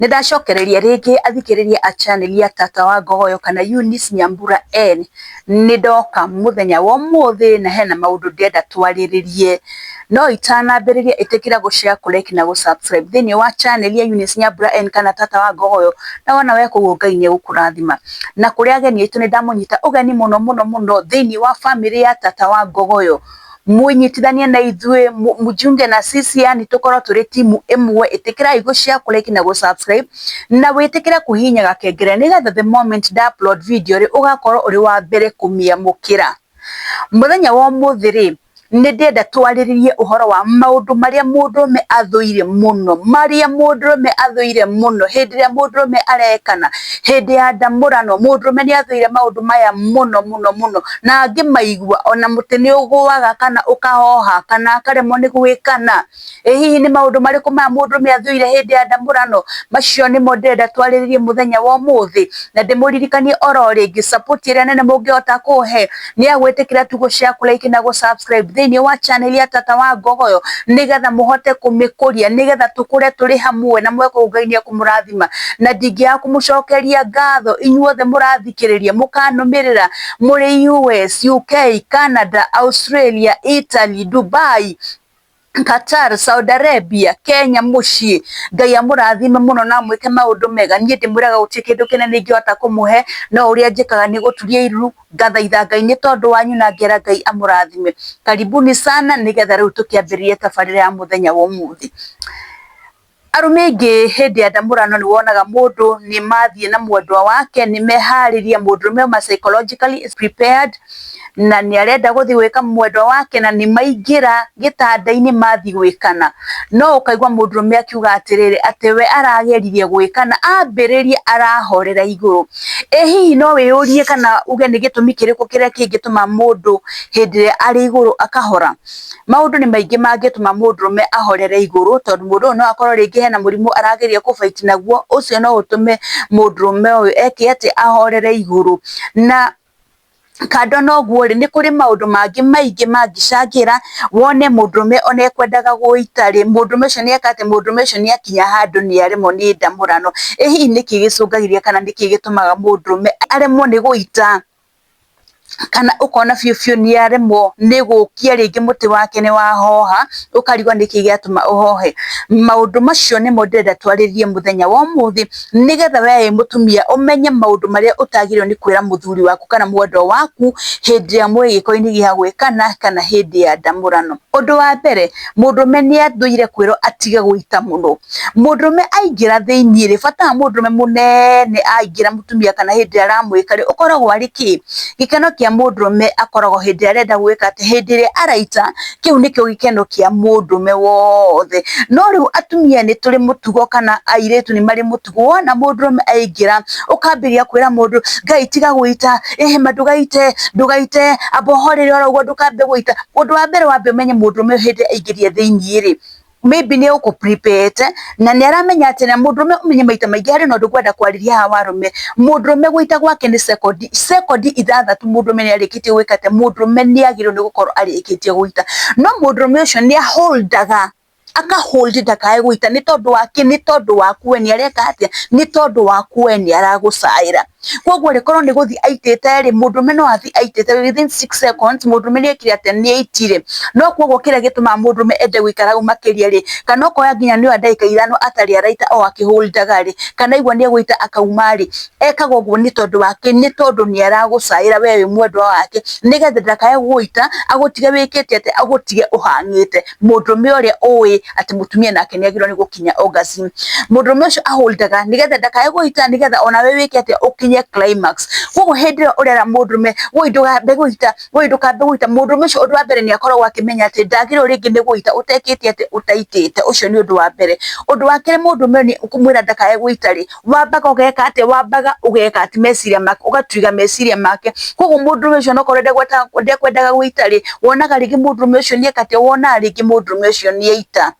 Nĩ ndacokereria rĩngĩ athikĩrĩria a channel ya Tata wa Ngogoyo kana Eunice Nyambura N. Nĩ ndoka mũthenya wa ũmũthĩ na hena maũndũ ndĩrenda twarĩrĩrie. No itanambĩrĩria ĩtĩkĩra gũ share, kũ like na gũ subscribe thĩinĩ wa channel ya Eunice Nyambura N kana Tata wa Ngogoyo, na wona weka ũguo Ngai nĩ egũkũrathima. Na kũrĩ ageni aitũ nĩ ndamũnyita ũgeni mũno mũno mũno thĩinĩ wa famĩlĩ ya Tata wa Ngogoyo. Mwĩnyitithanie na ithuĩ, mjiunge na sisi, yani tũkorwo tũrĩ timu ĩmwe. Ĩtĩkĩrai gũ share, kũ like na gũ subscribe na wĩtĩkĩre kũhihinya gakengere nĩgetha the moment nda upload video rĩ, ũgakorwo ũrĩ wa mbere kũmĩamũkĩra. Mũthenya wa ũmũthĩ rĩ, nĩ ndĩrenda twarĩrĩrie ũhoro wa maũndũ marĩa mũndũrũme athũire mũno, marĩa mũndũrũme athũire mũno hĩndĩ ĩrĩa mũndũrũme arekana, hĩndĩ ya ndamũrano, mũndũrũme nĩ athũire maũndũ maya mũno mũno mũno, na angĩmaigua ona mũtĩ nĩ ũgũaga kana ũkahoha kana akaremwo nĩ gwĩkana. Ĩ hihi nĩ maũndũ marĩkũ maya mũndũrũme athũire hĩndĩ ya ndamũrano? Macio nĩmo ndĩrenda twarĩrĩrie mũthenya wa ũmũthĩ, na ndĩmũririkanie oro rĩngĩ support ĩrĩa nene mũngĩhota kũhe nĩ ya gwĩtĩkĩra tu gũ share, kũ like na gũ subscribe thĩinĩ wa channel ya Tata wa Ngogoyo, nĩgetha mũhote kũmĩkũria, nĩgetha tũkũre tũrĩ hamwe na mweka ũguo Ngai nĩ ekũmũrathima. Na ndingĩaga kũmũcokeria ngatho inyuothe mũrathikĩrĩria mũkanũmĩrĩra mũrĩ US, UK, Canada, Australia, Italy, Dubai, Qatar, Saudi Arabia, Kenya mũciĩ. Ngai amũrathime mũno na amwĩke maũndũ mega. Niĩ ndĩmwĩraga gũtirĩ kĩndũ kĩnene ingĩhota kũmũhe, no ũrĩa njĩkaga nĩ gũturia iru ngathaitha Ngai nĩ tondũ wanyu na ngera Ngai amũrathime. Karibuni sana nĩgetha rĩu tũkĩambĩrĩrie tabarĩra ya mũthenya wa ũmũthĩ. Arũme aingĩ hĩndĩ ya ndamũrano nĩ wonaga mũndũ nĩ mathiĩ na mwendwa wake, nĩ meharĩria, mũndũrũme auma psychologically is prepared na nĩ arenda gũthiĩ gwĩka mwendwa wake na nĩ maingĩra gĩtanda-inĩ mathiĩ gwĩkana. No ũkaigua mũndũrũme akiuga atĩrĩrĩ, atĩ we arageririe gwĩkana, ambĩrĩria arahorera igũrũ. Ĩ hihi no wĩyũrie kana uge nĩ gĩtũmi kĩrĩkũ kĩrĩa kĩngĩtũma mũndũ hĩndĩ ĩrĩa arĩ igũrũ akahora? Maũndũ nĩ maingĩ mangĩtũma mũndũrũme ahorere igũrũ, tondũ mũndũ ũyũ no akorwo rĩngĩ hena mũrimũ arageria kũ fight naguo, ũcio no ũtũme mũndũrũme ũyũ eke atĩ, ahorere igũrũ. Na kando na ũguo rĩ, nĩ kũrĩ maũndũ mangĩ maingĩ mangĩcangĩra wone mũndũrũme ona ekwendaga gũita rĩ, mũndũrũme ũcio nĩ eka atĩ, mũndũrũme ũcio nĩ akinya handũ nĩ aremwo nĩ ndamũrano. Ĩ hihi nĩkĩ gĩcũngagĩrĩria kana nĩkĩ gĩtũmaga mũndũrũme aremwo nĩ gũita, kana ũkona biũ biũ nĩ aremwo nĩ gũkia rĩngĩ mũtĩ wake nĩ wahoha, ũkarigwo nĩkĩ gĩatũma ũhohe. Maũndũ macio nĩmo ndĩrenda twarĩrĩrie mũthenya wa ũmũthĩ, nĩgetha we wĩ mũtumia ũmenye maũndũ marĩa ũtagĩrĩirwo nĩ kwĩra mũthuri waku kana mwendwa waku hĩndĩ ĩrĩa mwĩ gĩko-inĩ gĩa gwĩkana kana hĩndĩ ya ndamũrano. Ũndũ wa mbere, mũndũrũme nĩ athũire kwĩrwo atige gũita mũno. Mũndũrũme aingĩra thĩiniĩ rĩ, bata wa mũndũrũme mũnene aingĩra mũtumia kana hĩndĩ ĩrĩa aramwĩka rĩ, ũkoragwo arĩ kĩ? Gĩkeno kĩa mũndũrũme akoragwo hĩndĩ ĩrĩa arenda gwĩka atĩ, hĩndĩ ĩrĩa araita, kĩu nĩkĩo gĩkeno kĩa mũndũrũme wothe. No rĩu atumia nĩ tũrĩ mũtugo kana airĩtu nĩ marĩ mũtugo, wona mũndũrũme aingĩra, ũkambĩrĩria kwĩra mũndũ, Ngai tiga gũita, ĩhĩma ndũgaite, ndũgaite, amba ũhorere oro ũguo ndũkambe gũita. Ũndũ wa mbere wambe ũmenye mũndũrũme hĩndĩ ĩrĩa aingĩrire thĩiniĩ rĩ, maybe nĩ egũkũ prepare na nĩ aramenya atĩ na mũndũrũme ũmenye maita maingĩ harĩ na ũndũ ngwenda kwarĩria haha wa arũme, mũndũrũme gũita gwake nĩ sekondi, sekondi 6 mũndũrũme nĩ arĩkĩtie gwĩka atĩa, mũndũrũme nĩ agĩrĩirwo nĩ gũkorwo arĩkĩtie gũita. No mũndũrũme ũcio nĩ aholdaga, aka hold ndakae gũita nĩ tondũ wa kĩ? Nĩ tondũ waku we nĩ areka atĩa? Nĩ tondũ waku we nĩ aragũcaĩra. Koguo rĩ, korwo nĩ gũthiĩ aitĩte rĩ, mũndũrũme no athiĩ aitĩte within 6 seconds, mũndũrũme nĩ ekire atĩa? Nĩ aitire. No koguo kĩrĩa gĩtũmaga mũndũrũme ende gũikara hau makĩria rĩ, kana ũkoya nginya nĩ oya ndagĩka 5 atarĩ araita o akĩholdaga rĩ, kana aigua nĩ egũita akauma rĩ, ekaga ũguo nĩ tondũ wa kĩ? Nĩ tondũ nĩ aragũcaĩra we wĩ mwendwa wake, nĩgetha ndakae gũita agũtige wĩkĩte atĩa? Agũtige ũhang'ĩte. Mũndũrũme ũrĩa ũĩ atĩ mũtumia nake nĩ agĩrĩirwo nĩ gũkinya orgasm, mũndũrũme ũcio aholdaga nĩgetha ndakae gũita, nĩgetha onawe wĩke atĩa? Ũkinye climax. Koguo hĩndĩ ĩrĩa ũrera mũndũrũme, woi ndũkambe gũita, woi ndũkambe gũita, mũndũrũme ũcio ũndũ wa mbere nĩ akoragwo akĩmenya atĩ ndagĩrĩirwo rĩngĩ nĩ gũita ũtekĩte atĩ, ũtaitĩte. Ũcio nĩ ũndũ wa mbere. Ũndũ wa kerĩ, mũndũrũme nĩ ũkũmwĩra ndakae gũita rĩ, wambaga ũgeka atĩa? Wambaga ũgeka atĩ meciria make, ũgatuiga meciria make. Koguo mũndũrũme ũcio onokorwo ndekwendaga gũita rĩ, wonaga rĩngĩ mũndũrũme ũcio nĩ eka atĩa? Wonaga rĩngĩ mũndũrũme ũcio nĩ aita.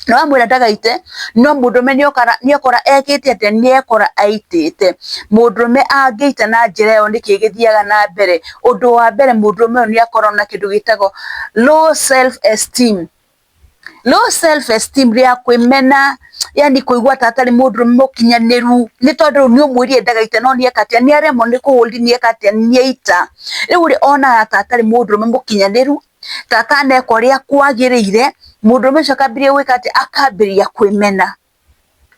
Na wamwĩra ndagaite, no mũndũrũme nĩ ekora ekĩte atĩa? Nĩ ekora aitĩte. Mũndũrũme angĩita na njĩra ĩyo nĩkĩ gĩthiaga na mbere? Ũndũ wa mbere, mũndũrũme ũyũ nĩ akoragwo na kĩndũ gĩtagwo low self esteem. Low self esteem ya kwĩmena, yani kũigua ta atarĩ mũndũrũme mũkinyanĩru, nĩ tondũ rĩu nĩ ũmwĩrire ndagaite no nĩeka atĩa, nĩ aremwo nĩ kũ hold nĩeka atĩa, nĩaita. Rĩu rĩ onaga ta atarĩ mũndũrũme mũkinyanĩru, ta ataneka ũrĩa kwagĩrĩire, mũndũrũme ũcio akambĩrĩria gwĩka atĩa, akambĩrĩria kwĩmena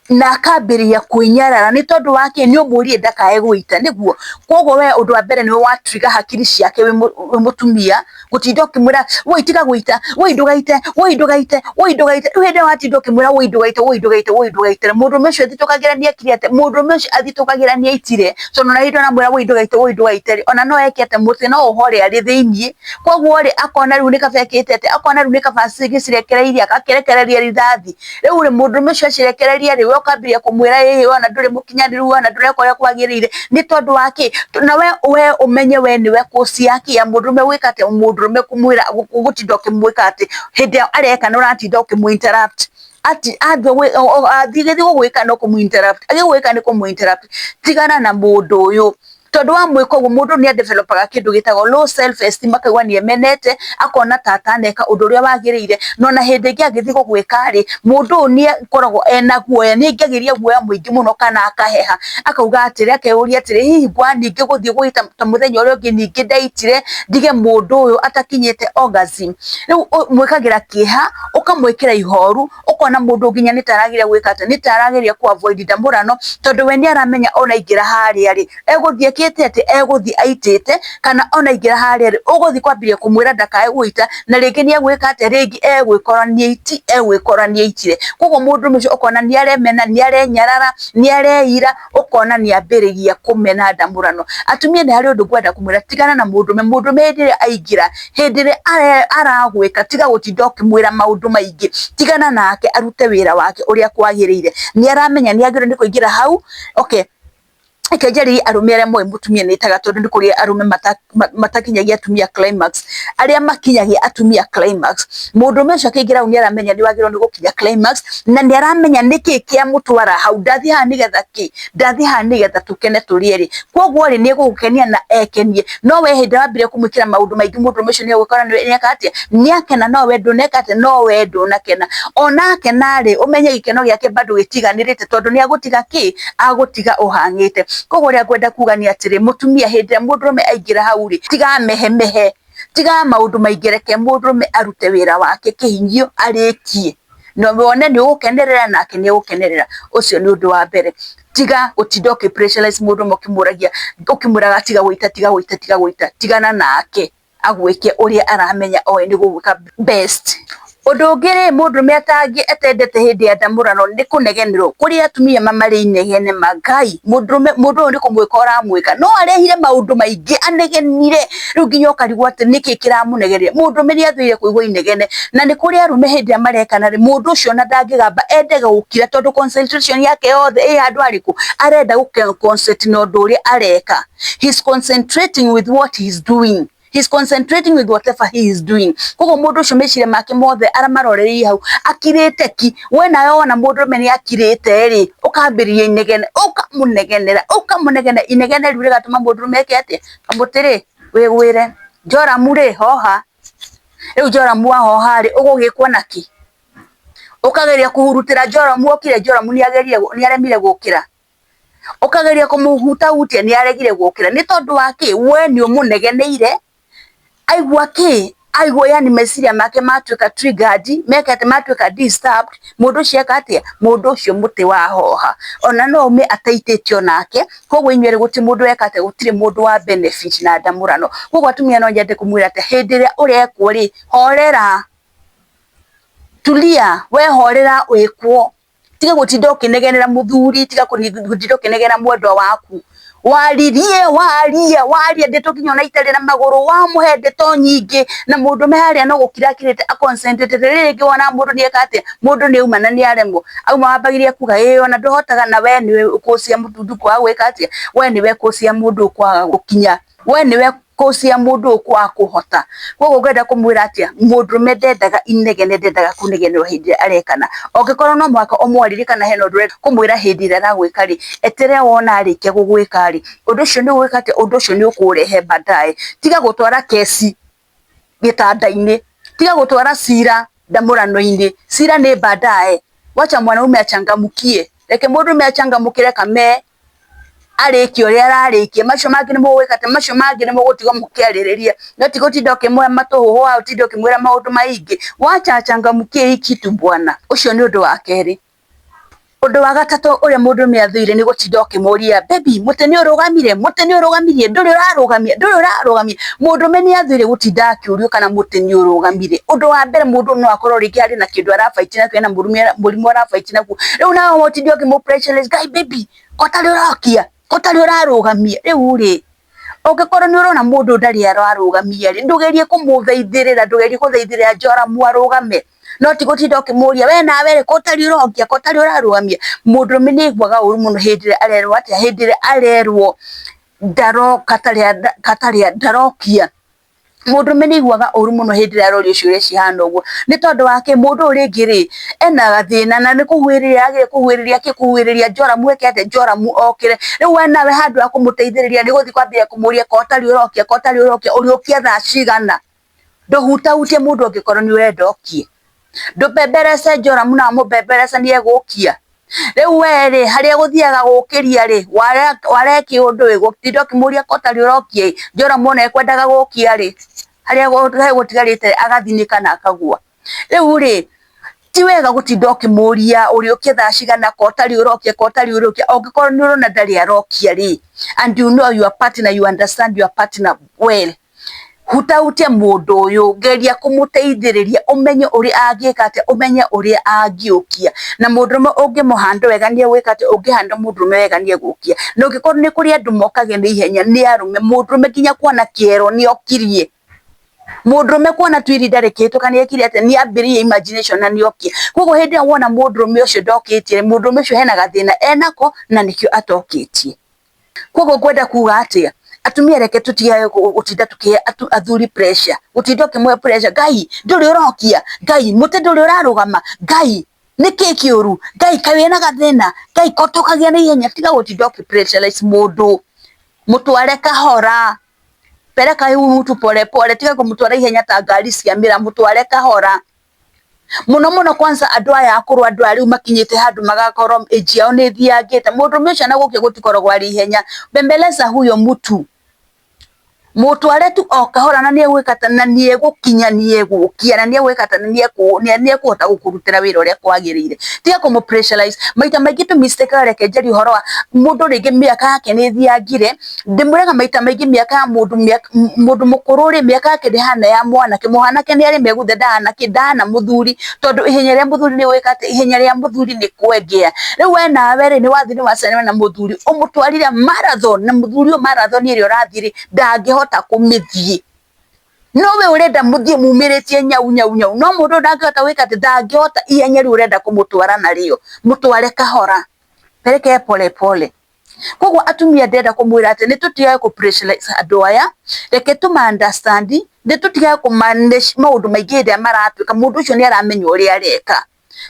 na akambĩrĩria kwĩnyarara nĩ tondũ wa kĩ, nĩ ũmwĩrire ndakae gũita nĩguo. Koguo we ũndũ wa mbere nĩwe wa trigger hakiri ciake wĩ mũtumia, gũtinda ũkĩmwĩra woi tiga gũita, woi ndũgaite, woi ndũgaite, woi ndũgaite. Rĩu hĩndĩ ĩrĩa watinda ũkĩmwĩra woi ndũgaite, woi ndũgaite, woi ndũgaite, mũndũrũme ũcio athitũkagĩra nĩ ekire atĩa, mũndũrũme ũcio athitũkagĩra nĩ aitire, tondũ ona hĩndĩ ĩrĩa ũramwĩra woi ndũgaite, woi ndũgaite rĩ, ona no eke atĩa, mũtĩ no ũhore arĩ thĩiniĩ. Koguo rĩ, akona rĩu nĩ kaba ekĩte atĩa, akona rĩu nĩ kaba agĩcirekereirie, agakĩrekereria rithathi. Rĩu rĩ, mũndũrũme ũcio acirekereria rĩ, we ũkambĩrĩria kũmwĩra ĩĩ we ona ndũrĩ mũkinyanĩru, we ona ndũreka ũrĩa kwagĩrĩire, nĩ tondũ wa kĩ? Na we ũmenye we nĩwe cause ya kĩ, ya mũndũrũme gwĩka atĩa, mũndũrũme kũmwĩra gũtinda ũkĩmwĩka atĩ hĩndĩ ĩrĩa areka nĩ ũratinda ũkĩmũ interrupt. Athiĩ gũgwĩka no kũmũ interrupt, agĩgwĩka nĩ kũmũ interrupt. Tigana na mũndũ ũyũ, tondũ wamwĩka ũguo mũndũ nĩ adevelopaga kĩndũ gĩtagwo low self esteem, akaigua nĩ emenete, akona ta ataneka ũndũ ũrĩa wagĩrĩire, na ona hĩndĩ ĩngĩ angĩthiĩ gũgwĩka rĩ, mũndũ ũyũ nĩ akoragwo ena guoya, nĩ aingagĩria guoya mũingĩ mũno kana akaheha, akauga atĩrĩ, akeyũria atĩrĩ, hihi ngwa ningĩ gũthiĩ gwĩta ta mũthenya ũrĩa ũngĩ ningĩ ndaitire, ndige mũndũ ũyũ atakinyĩte orgasm. Rĩu ũmwĩkagĩra kĩeha, ũkamwĩkĩra ihoru, ũkona mũndũ nginya nĩ ta arageria gwĩka atĩa, nĩ ta arageria kũ avoid ndamũrano, tondũ we nĩ aramenya ona aingĩra harĩa rĩ, egũthiĩ ekĩte atĩ, egũthiĩ aitĩte, kana ona aingĩra harĩa rĩ, ũgũthiĩ kwambĩrĩria kũmwĩra ndakae gũita, na rĩngĩ nĩ egwĩka atĩa, rĩngĩ egwĩkora egwĩkora nĩ aitire. Koguo mũndũ ũcio ũkona nĩ aremena, nĩ arenyarara, nĩ areira, ũkona nĩ ambĩrĩria kũmena ndamũrano. Atumia nĩ harĩ ũndũ ngwenda kũmwĩra, tigana na mũndũrũme, mũndũrũme hĩndĩ ĩrĩa aingĩra, hĩndĩ ĩrĩa aragwĩka, tiga gũtinda ũkĩmwĩra maũndũ maingĩ, tigana nake arute wĩra wake ũrĩa kwagĩrĩire. Nĩ aramenya nĩ agĩrĩirwo nĩ kũingĩra hau, okay, reke njarĩrie arũme arĩa moĩ mũtumia nĩ ĩtaga, tondũ nĩ kũrĩ arũme matakinyagia atumia climax, arĩa makinyagia atumia climax, mũndũrũme ũcio akĩingĩra hau nĩ aramenya nĩ wagĩrĩirwo nĩ gũkinya climax, na nĩ aramenya nĩkĩ kĩamũtwara hau, ndathiĩ haha nĩgetha kĩ, ndathiĩ haha nĩgetha tũkene tũrĩ erĩ. Koguo rĩ, nĩ egũgũkenia na ekenie, no we hĩndĩ ĩrĩa wambĩrĩria kũmwĩkĩra maũndũ maingĩ, mũndũrũme ũcio nĩ egũkora nĩ eka atĩa, nĩ akena, no we ndũneka atĩa, no we ndũnakena. Ona akena rĩ, ũmenye gĩkeno gĩake bado gĩtiganĩrĩte, tondũ nĩ agũtiga kĩ, agũtiga ũhang'ĩte. Koguo ũrĩa ngwenda kuga nĩ atĩrĩ, mũtumia hĩndĩ ĩrĩa mũndũrũme aingĩra hau rĩ, tiga mehemehe, tiga maũndũ maingĩ, reke mũndũrũme arute wĩra wake kĩhinyio arĩkie, na wone nĩ ũgũkenerera nake nĩ egũkenerera. Ũcio nĩ ũndũ wa mbere. Tiga gũtinda ũkĩ pressurize mũndũrũme ũkĩmũragia, ũkĩmwĩraga tiga gũita, tiga gũita, tiga gũita, tigana nake agwĩke ũrĩa aramenya oĩ nĩ gũgwĩka best. Ũndũ ũngĩ rĩ, mũndũrũme atendete hĩndĩ ya ndamũrano nĩ kũnegenerwo. Kũrĩ atumia marĩ inegene ma Ngai, mũndũrũme mũndũ ũyũ nĩ kũmwĩka ũramwĩka, no arehire maũndũ maingĩ anegenire, rĩu nginya ũkarigwo atĩ nĩkĩ kĩramũnegeria. Mũndũrũme nĩ athũire kũigua inegene, na nĩ kũrĩ arũme hĩndĩ ĩrĩa marekana rĩ, mũndũ ũcio ona ndangĩgamba endege gũkira, tondũ concentration yake yothe ĩ handũ harĩkũ, arenda gũ concentrate na ũndũ ũrĩa areka. He's concentrating with what he's doing. He's concentrating with whatever he is doing. Koguo mũndũ ũcio meciria make mothe aramaroreirie hau, akirĩte ki. We nawe wona mũndũrũme nĩ akirĩte rĩ, ũkambĩrĩria inegene, ũkamũnegenera, ũkamũnegenera, inegene rĩu rĩgatũma mũndũrũme eke atĩa, kamũtĩ rĩ, wĩgwĩre. Joramu rĩ, hoha. Rĩu Joramu ahoha rĩ, ũgũgĩkwo nakĩ? Ũkageria kũhurutĩra Joramu okire, Joramu nĩ aremire gũkĩra. Ũkageria kũmũhutahutia nĩ aregire gũkĩra, nĩ tondũ wa kĩ? We nĩ ũmũnegeneire, aigua kĩ? Aigua yani meciria make matuĩka triggered, meka atĩa, matuĩka disturbed, mũndũ ũcio eka atĩa? Mũndũ ũcio mũtĩ wahoha. Ona no aume ataitĩte onake, koguo inyuĩ erĩ gũtirĩ mũndũ weka atĩa, gũtirĩ mũndũ wa benefit na ndamũrano. Koguo atumia no nyende kũmwĩra atĩ hĩndĩ ĩrĩa ũrekwo rĩ, horera, tulia, we horera wĩkwo. Tiga gũtinda ũkĩnegenera mũthuri, tiga gũtinda ũkĩnegena mwendwa waku. Waririe, warie, warie ndeto nginya ona itarĩ na magũrũ, wamũhe ndeto nyingĩ, na mũndũrũme harĩa no gũkira akirĩte a concentrate. Rĩrĩ rĩngĩ wona mũndũ nĩ eka atĩa, mũndũ nĩ auma na nĩ aremwo, auma wambagĩrĩria kuga ĩĩ ona ndũhotaga, na we nĩwe cause ya mũndũ kwaga gwĩka atĩa, we nĩwe cause ya mũndũ kwaga gũkinya, we nĩwe cause ya mũndũ kwaga kũhota. Koguo ngwenda kũmwĩra atĩa, mũndũrũme ndendaga inegene, ndendaga kũnegenerwo hĩndĩ ĩrĩa arekana. Angĩkorwo no mũhaka ũmwarĩrie kana hena ũndũ ũrenda kũmwĩra hĩndĩ ĩrĩa aragwĩka rĩ, eterera wona arĩkia gũgwĩka rĩ, ũndũ ũcio nĩ ũgwĩka atĩa, ũndũ ũcio nĩ ũkũũrehe baadaye. Tiga gũtwara kesi gĩtanda-inĩ, tiga gũtwara cira ndamũrano-inĩ. Cira nĩ baadaye. Wacha mwanaume achangamkie. Reke mũndũrũme achangamũkĩre kame arĩkie ũrĩa ararĩkia, macio mangĩ nĩ mũgwĩka atĩ, macio mangĩ nĩ mũgũtigwo mũkĩarĩrĩria, no ti gũtinda ũkĩmũhe matũhũhũ ũtinde ũkĩmwĩra maũndũ maingĩ. Wacha achangamkie hii kitu bwana. Ũcio nĩ ũndũ wa kerĩ. Ũndũ wa gatatũ ũrĩa mũndũrũme athũire nĩ gũtinda ũkĩmũria, baby mũtĩ nĩ ũrũgamire, mũtĩ nĩ ũrũgamirie, ndũrĩ ũrarũgamia, ndũrĩ ũrarũgamia. Mũndũrũme nĩ athũire gũtinda akĩũrio kana mũtĩ nĩ ũrũgamire. Ũndũ wa mbere mũndũ no akorwo rĩngĩ arĩ na kĩndũ arabaiti nakĩo, ena mũrimũ arabaiti naguo. Rĩu nawe ũtinde ũkĩmũ pressurize, Ngai baby ko ũtarĩ ũrokia, ko ũtarĩ ũrarũgamia. Rĩu rĩ, ũngĩkorwo nĩ ũrona mũndũ ndarĩ ararũgamia rĩ, ndũgerie kũmũthaithĩrĩra, ndũgerie gũthaithĩrĩra Joramu arũgame. No ti gũtinda ũkĩmũria we nawe rĩ, ko ũtarĩ ũrokia, ko ũtarĩ ũrarũgamia. Mũndũrũme nĩ aiguaga ũru mũno hĩndĩ ĩrĩa arerwo atĩa, hĩndĩ ĩrĩa arerwo katarĩ ndarokia. Mũndũrũme nĩ aiguaga ũru mũno hĩndĩ ĩrĩa arorio ciũria cihana ũguo, nĩ tondũ wa kĩ, mũndũ ũyũ rĩngĩ rĩ, ena gathĩna na nĩ kũhuhĩrĩria agĩrĩire kũhuhĩrĩria kĩ, kũhuhĩrĩria Joramu eke atĩa, Joramu okĩre. Rĩu we nawe handũ ha kũmũteithĩrĩria nĩ gũthiĩ kwambĩrĩria kũmũria ko ũtarĩ ũrokia, ko ũtarĩ ũrokia, ũrĩũkia thaa cigana. Ndũhutahutie mũndũ angĩkorwo nĩ ũrenda okie. Ndũbemberece Joramu na wamũbembereca nĩ egũkia. Rĩu we rĩ, harĩa gũthiaga gũkĩria rĩ, warehe kĩũndũ ĩ, gũtinda ũkĩmũria ko ũtarĩ ũrokia ĩ, Joramu ona ekwendaga gũkia rĩ, harĩa gũtigarĩte agathinĩka na akagwa. Rĩu rĩ, ti wega gũtinda ũkĩmũria ũrĩũkia thaa cigana, ko ũtarĩ ũrokia, ko ũtarĩ ũrokia, ũngĩkorwo nĩ ũrona ndarĩ arokia rĩ, and you know your partner, you understand your partner well, hutahutia mũndũ ũyũ, geria kũmũteithĩrĩria ũmenye ũrĩa angĩka atĩa, ũmenye ũrĩa angĩũkia. Na mũndũrũme ũngĩmũhandle wega nĩ egwĩka atĩa, ũngĩhandle mũndũrũme wega nĩ egũkia. Na ũngĩkorwo nĩ kũrĩ andũ mokagia na ihenya nĩ arũme, mũndũrũme nginya kuona kĩero nĩ okirie. Mũndũrũme kuona tu irinda rĩkĩhĩtũka nĩ ekire atĩa, nĩ ambĩrĩirie imagination na nĩ okia. Koguo hĩndĩ ĩrĩa wona mũndũrũme ũcio ndokĩtie, mũndũrũme ũcio hena gathĩna enako na nĩkĩo atokĩtie. Koguo ngwenda kuga atĩa, atumia reke tũtige gũtinda tũkĩhe athuri pressure, gũtinda ũkĩmũhe pressure, Ngai ndũrĩ ũrokia, Ngai mũtĩ ndũrĩ ũrarũgama, Ngai nĩkĩ kĩũru, Ngai kaĩ wĩna gathĩna, Ngai ko ũtokagia na ihenya. Tiga gũtinda ũkĩ pressurize mũndũ, mũtware kahora, peleka huyu mtu pole pole, tiga kũmũtwara ihenya ta ngari cia mĩra, mũtware kahora. Mũno mũno kwanza andũ aya akũrũ, andũ aya rĩu makinyĩte handũ magakorwo age yao nĩ ĩthiangĩte, mũndũrũme ũcio ona gũkĩa gũtikoragwo arĩ ihenya. Bembeleza huyo mtu, mũtware tu o kahora na nĩ egwĩka atĩa, na nĩ egũkinya, nĩ egũkia, na nĩ egwĩka atĩa, na nĩ ekũhota gũkũrutĩra wĩra ũrĩa kwagĩrĩire. Tiga kũmũ pressurize. Maita maingĩ tũ mistake reke njarie ũhoro wa mũndũ rĩngĩ mĩaka yake nĩ ĩthiangire, ndĩmwĩraga maita maingĩ mĩaka ya mũndũ, mũndũ mũkũrũ rĩ, mĩaka yake ndĩhana ya mwanake, mwanake nĩ arĩ meguthe ndahana kĩ, ndahana mũthuri, tondũ ihenya rĩa mũthuri nĩ gwĩka atĩa, ihenya rĩa mũthuri nĩ kwengea. Rĩu we nawe rĩ, nĩ wathiĩ nĩ wacemania na mũthuri, ũmũtwarire marathon, na mũthuri ũyũ marathon ĩrĩa ũrathiĩ rĩ, ndangĩhota kũmĩthiĩ. No we ũrenda mũthiĩ mumĩrĩtie nyau nyau nyau, no mũndũ ũyũ ndangĩhota gwĩka atĩ, ndangĩhota ihenya rĩu ũrenda kũmũtwara narĩo, mũtware kahora, peleke pole pole. Koguo atumia ndĩrenda kũmwĩra atĩ nĩ tũtigage kũ pressurize andũ aya, reke tũma understand, nĩ tũtigage kũ manage maũndũ maingĩ hĩndĩ ĩrĩa maratwĩka, mũndũ ũcio nĩ aramenya ũrĩa areka.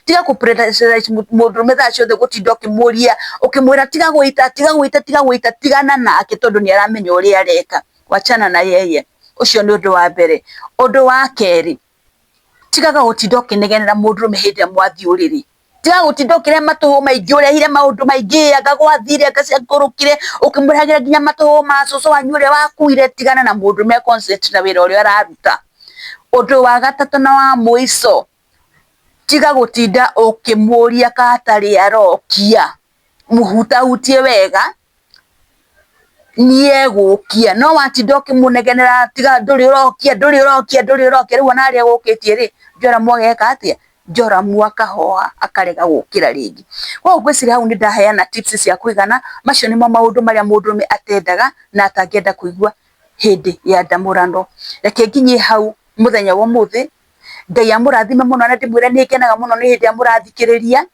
Tiga kũ pressurize mũndũrũme thaa ciothe gũtinda ũkĩmũria, ũkĩmwĩra tiga gũita, tiga gũita, tiga gũita, tigana nake tondũ nĩ aramenya ũrĩa areka. Wachana na yeye. Ũcio nĩ ũndũ wa mbere. Ũndũ wa kerĩ, tigaga gũtinda ũkĩnegenera mũndũrũme hĩndĩ ĩrĩa mwathiĩ ũrĩrĩ. Tiga gũtinda ũkĩrehe matũhũ maingĩ, ũrehire maũndũ maingĩ, anga gwathire, anga ciakũrũkire, ũkĩmũrehagĩra nginya matũhũ ma cũcũ wanyu ũrĩa wakuire. Tigana na mũndũrũme concentrate na wĩra ũrĩa araruta. Ũndũ wa gatatũ na wa mũico, tiga gũtinda ũkĩmũria ka atarĩ arokia, mũhutahutie wega nĩ egũkia, no watinda ũkĩmũnegenera tiga ndũrĩ ũrokia, ndũrĩ ũrokia, ndũrĩ ũrokia, rĩu ona harĩa egũkĩtie rĩ, Joramu ageka atĩa, Joramu akahoha akarega gũkĩra rĩngĩ. Koguo ngwĩciria hau nĩ ndaheana tips cia kũigana, macio nĩmo maũndũ marĩa mũndũrũme atendaga na atangĩenda kũigua hĩndĩ ya ndamũrano. Reke nginyie hau mũthenya wa ũmũthĩ, Ngai amũrathime mũno na ndĩmwĩre nĩ ngenaga mũno nĩ hĩndĩ ĩrĩa mũrathikĩrĩria,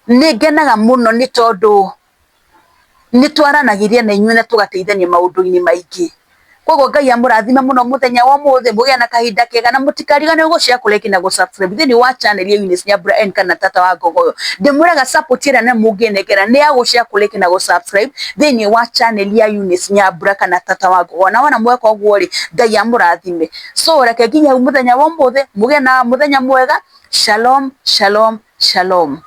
nĩ ngenaga mũno nĩ tondũ nĩ twaranagĩria na inyuĩ na tũgateithania maũndũ-inĩ maingĩ. Koguo Ngai amũrathime mũno mũthenya wa ũmũthĩ, mũgĩe na kahinda kega na mũtikariganĩrwo gũ share, kũ like na gũ subscribe thĩinĩ wa channel ya Eunice Nyambura N kana Tata wa Ngogoyo. Ndĩmwĩraga support ĩrĩa nene mũngĩnengera nĩ ya gũ share, kũ like na gũ subscribe thĩinĩ wa channel ya Eunice Nyambura kana Tata wa Ngogoyo. Na wona mweka ũguo rĩ, Ngai amũrathime. So reke nginye hau mũthenya wa ũmũthĩ, mũgĩe na mũthenya mwega. Shalom, shalom, shalom.